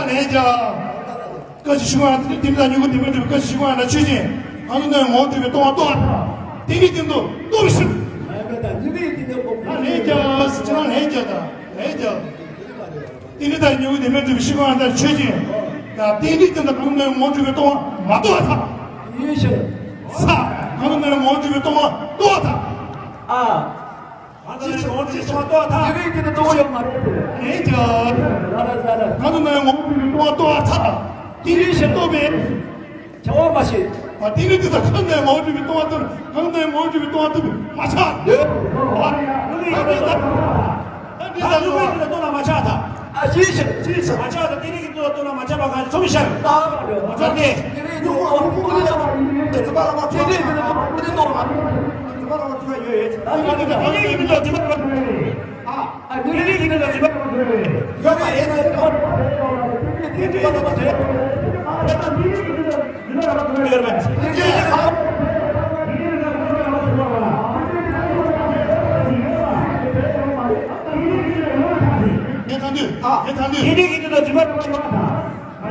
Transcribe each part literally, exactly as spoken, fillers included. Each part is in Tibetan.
ལན་རྒྱག་བཀའ་བཞིན་ཤིང་ཀུན་ཨ་ཏི་ཏིང་འདི་དང་མྱུ་གུ་ལྡན་མིན་གྲུབ་པའི། བཀའ་བཞིན་ཤིང་ཀུན་ཨ་ཏི་ཆོས་ཅན། གང་དུ་གནས་ངོ་བོ་འདྲེས་པའི་སྟོང་པ་རྟོགས་པར་ཐལ། དེ་ནི་སྟེང་དུ་རྟོག་པའི་ཕྱིར། ལན་རྒྱག་ཅི་ལན་རྒྱག་ད་ལན་རྒྱག་དེ་ནི་དང་མྱུ་གུ་ལྡན་མིན་གྲུབ་པའི་ཤིང་ཀུན་ཨ་ཏི་ཆོས་ཅན། ཡང་དེ་ནི་སྟེང་དུ་གང་དུ་གནས་ངོ་བོ་འདྲེས་པའི་སྟོང་པ་མ་རྟོགས་པར་ཐལ། ཡིན་ཕྱིར། ས། གང་དུ་གནས་ངོ་བོ་འདྲེས་པའི་སྟོང་པ་རྟོགས་པར་ཐལ། ཨ། ཅི་ཕྱིར་ཅི་ཕྱིར་ལྟོ་ཐ། ཡི་གེ་ཀུན་ཏུ་རྟོག་ཡོད་མ་རེད། ཨེ་ཅག་ལ་ལ་ལ་ལ། གང་དུ་ནའི་ངོ་བོ་འདྲེས་པའི་སྟོང་པ་རྟོགས་པར་ཐལ། དེ་ནི་ཞེས་རྟོགས་པས། བྱ་བ་མ་བྱེད། ཨ་དེ་ནི་དེ་དག་གང་དུ་ནའི་ངོ་བོ་འདྲེས་པའི་སྟོང་པ་རྟོགས། གང་དུ་ནའི་ངོ་བོ་འདྲེས་པའི་སྟོང་པ་རྟོགས་པས་མ་ཆགས། ཡོད། ཨ་ཡུལ་ཡིན་པའི་ད་དེ་དག་ཡུལ་ཡིན་པའི་སྟོང་པ་མ་ཆགས་ཐལ། ཨ་ཅི་ཕྱིར་ཅི་ཕྱིར་མ་ཆགས་ཐལ། དེ་ནི་ཀུན་ཏུ་སྟོང་པ་མ་ཆགས་པ་གང་ཚོམ་ཤར། ད་མ་རེད། མ་ཆགས་ཏེ། དེ་ནི་ཀུན་ཏུ་སྟོང་པ་མ་ཆགས་པ་ཡིན་པས། དེ་ནི་ཀུན་ཏུ་སྟོང་པ་མ་ཆགས་པ་ཡོད། ཨ་ནི་ཀུན་ཏུ་སྟོང་པ་མ་ཆགས་པ་ཡོད། ཨ་ནི་ཀུན་ཏུ་སྟོང་པ་མ་ཆགས་པ་ཡོད། ཡོད་པ་རེད་ཟེར། ངས་ཐང་དུས། ངས་ཐང་དུས། དེ་ནི་ཀུན་ཏུ་སྟོང་པ་མ་ཆགས་པ་ཡོད། ཡོད་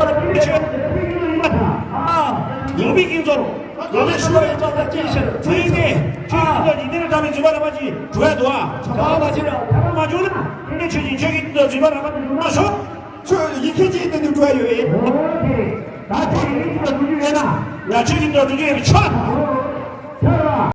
ན། ཆོས་ཀྱི་སྟོང་པ་ཡིན་པར་ཐལ། ཨ། ཡོད་པའི་ཀུན་རྫོབ། ད་ལྟ་ཞུ་བའི་ཐོག་ལ་ཅི་ཕྱིར། ཚིག་ནི་ཆོས་ཀྱི་སྟོང་པ་ཡིན་ནའི་བདག་མེད་རྫུན་པ་རགས་པ་ཅིག་འགྲོ་ཡ་འདུག་ཨ། བྱ་བ་མ་བྱེད་ར། མ་བྱུང་ན་དེ་ནི་ཆོས་ཅན། ཆོས་ཀྱི་སྟོང་པ་རྫུན་པ་རགས་པ་ཅིག་འགྲོ་ན་ཞོག་ཆོས་ཡིན་མཁན་ཅིག་སྟེང་དུ་འགྲོ་ཡ་ཡོད་པས། ད་ཆོས་ཡིན་མཁན་ཅིག་ལ་འགྲོ་རྒྱུ་ཡོད་ན། ཡང་ཆོས་ཀྱི་སྟོང་པ་འགྲོ་རྒྱུ་ཡོད་པའི་ཆ།